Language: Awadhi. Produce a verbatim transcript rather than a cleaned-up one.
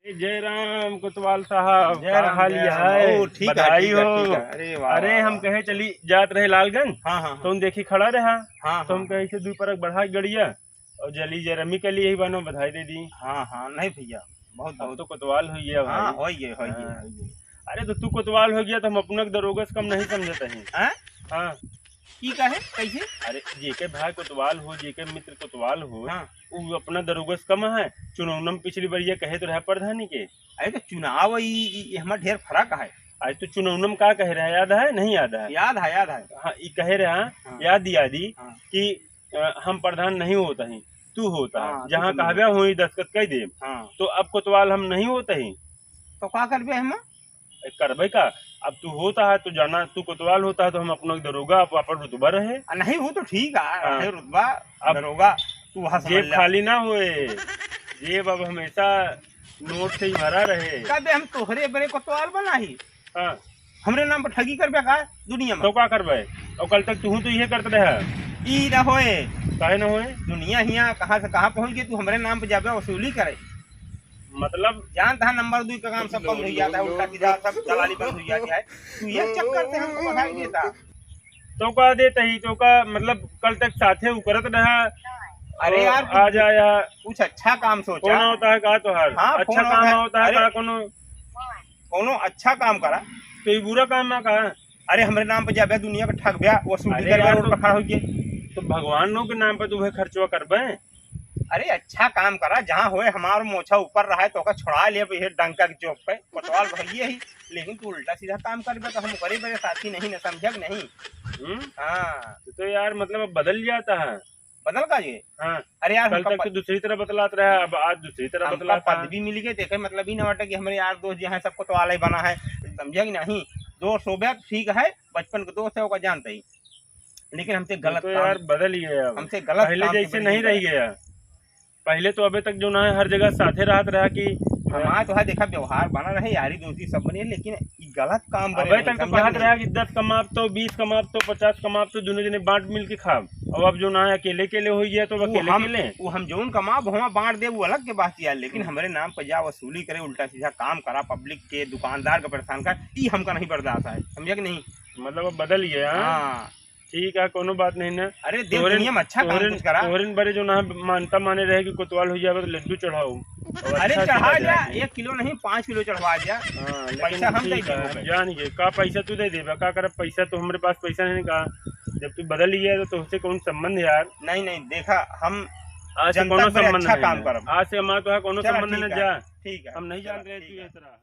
जय राम कोतवाल साहब, जय का राम, हाल जय राम। है? ओ, ठीक है, बधाई ठीक है, हो। ठीक है। अरे वाह, अरे, वाह, हम वाह। कहे चली जात रहे लालगंज, हाँ, हाँ, हाँ। तो हम देखी खड़ा रहा, हाँ, तो हम हाँ। कहे इसे दुइ परक बढ़ा के गड़िया और जली जरमी के लिए ही बनो बधाई दे दी। हाँ, हाँ, नहीं भैया, बहुत, अब बहुत। तो कोतवाल हो गया भाई। हाँ, हो गए, हो गए, हाँ। हो गए। अरे, तो तू कोतवाल हो गया तो हम अपना के दरोगा से कम नहीं समझत ही। हाँ? हाँ। ई काहे? कैसे? अरे, जेके भाई कोतवाल हो, जेके मित्र कोतवाल हो, हाँ। उ अपना दरोगा से कम है। चुनौना में पिछली बार ये कहे तो रहा प्रधानी के। अरे, तो चुनाव ई, ई, ई हमार ढेर फर्क है। आज तो चुनौना में का कहे रहा, याद है? नहीं याद है? याद है, याद है। हाँ, ई कहे रहा, हाँ। याद दिया दी हाँ। कि, अ, हम प्रधान नहीं होता ही, तू होता है। हाँ, तू जहाँ तो नहीं कहबे होता। होई दस्तखत कह दे। हाँ। तो अब कोतवाल हम नहीं होता ही। तो का करबे हम? ए, करबे का? अब तू होता है तो जाना, तू कोतवाल होता है तो हम अपना दरोगा, आप अपन रुतबा रहे। आ, नहीं, वो तो ठीक है, हाँ। रहे रुतबा, अब दरोगा, तू वहाँ समझ जेब ले। खाली ना होए, जेब अब हमेशा नोट से ही भरा रहे। कबे हम तोहरे बरे कोतवाल बना ही? हाँ। हमरे नाम पर ठगी करबे का दुनिया में? तो का करबे? और कल तक तू तो ये करते रहा। ई ना होए। काहे ना होए? दुनिया हिया कहाँ से कहाँ पहुँच गई, तू हमरे नाम पे जाबे वसूली करे। मतलब? जानता है, नंबर दुई का काम सब बंद हो जाता है, उल्टा सीधा सब दलाली बंद हो जाती है। तू ये चक्कर से हमको बधाई देता। तो का देता ही, तो का मतलब कल तक साथे उकरत रहा। अरे और यार, आ जा यार। कुछ अच्छा काम सोचा। फोन होता है का तोहार? हाँ, अच्छा फोन काम होता है। होता है अरे, का कोनो? कोनो अच्छा काम करा। तो ये बुरा काम ना कहा। अरे हमरे नाम पे जाबे दुनिया के ठगबे, वसूली अरे करबे यार, रोड तो पर खड़ा होके। तो भगवान लोग के नाम पे तू है खर्चवा करबे? अरे अच्छा काम करा, जहाँ होए हमार मोछा ऊपर रहा है तो ओका छोड़ा ले ये डंका के चौक पे, कोतवाल भइये ही, लेकिन तू उल्टा सीधा काम करबे तो हम ओकरे बरे साथी नहीं न, समझे कि नहीं? हम्म? हाँ। तो, तो यार मतलब अब बदल जाता है। बदल का ये? हाँ। अरे यार, कल हमका तक प-, तो दूसरी तरह बतलात रहा, अब आज दूसरी तरह हमका बतलात है। पदवी मिल गई, तो एकर मतलब ई ना बाटे कि हमरे यार दोस्त जो हैं, सब कोतवाल ही बना है, समझे कि नहीं? दोस्त होबे ठीक है, बचपन के दोस्त है, ओका जानते ही, लेकिन हमसे तू गलत तो काम, यार बदल ही गया अब। हमसे गलत पहले काम के जैसे वजह नहीं से रह गया। पहले तो अबे तक जो ना है, हर जगह साथे रहत रहा कि हमार तो है, देखा, व्यवहार बना रहे, यारी दोस्ती सब बनी, लेकिन ई गलत काम बने अबे नहीं, तक तो समझा कहत नहीं? रहा कि दस कमाब तो, बीस कमाब तो, पचास कमाब तो, दोनों जने बांट मिल के खाब। अब, अब जो ना है, अकेले अकेले हो गया तो वो अकेले हम, अकेले। वो हम जौन कमाब, वहाँ बांट दे, वो अलग के बात यार, लेकिन हम्म। हमरे नाम पर जा वसूली करे, उल्टा सीधा काम करा, पब्लिक के, दुकानदार का परेशान कर, ई हमका नहीं बर्दाश्त है, समझा कि नहीं? मतलब अब बदल गया, हाँ? हाँ। ठीक है, कोनो बात नहीं ना। अरे, देव तोहरे, दुनिया में अच्छा काम तोहरे, कुछ करा। तोहरे बरे जो ना मानता माने रहे कि कोतवाल हो जावे तो लड्डू चढ़ाओ। और अरे, अच्छा चढ़ा सीधा जा, जाके। एक किलो नहीं, पाँच किलो चढ़वा जा। हाँ, लेकिन पैसा हम ठीक दे है, देबो हम भाई। जान गए। का पैसा तू दे देबा? का करब? पैसा तो हमरे पास पैसा नहीं का। जब तू बदल गया तो तुमसे कौन संबंध यार? नहीं, नहीं, देखा, हम आज से जनता कोनो के बरे संबंध अच्छा नहीं काम है। करब। आज से हमारा तो है कोनो चला, संबंध ठीक नहीं है, जा। ठीक है, हम नहीं चला, जान रहे ठीक तू है। इस तरह।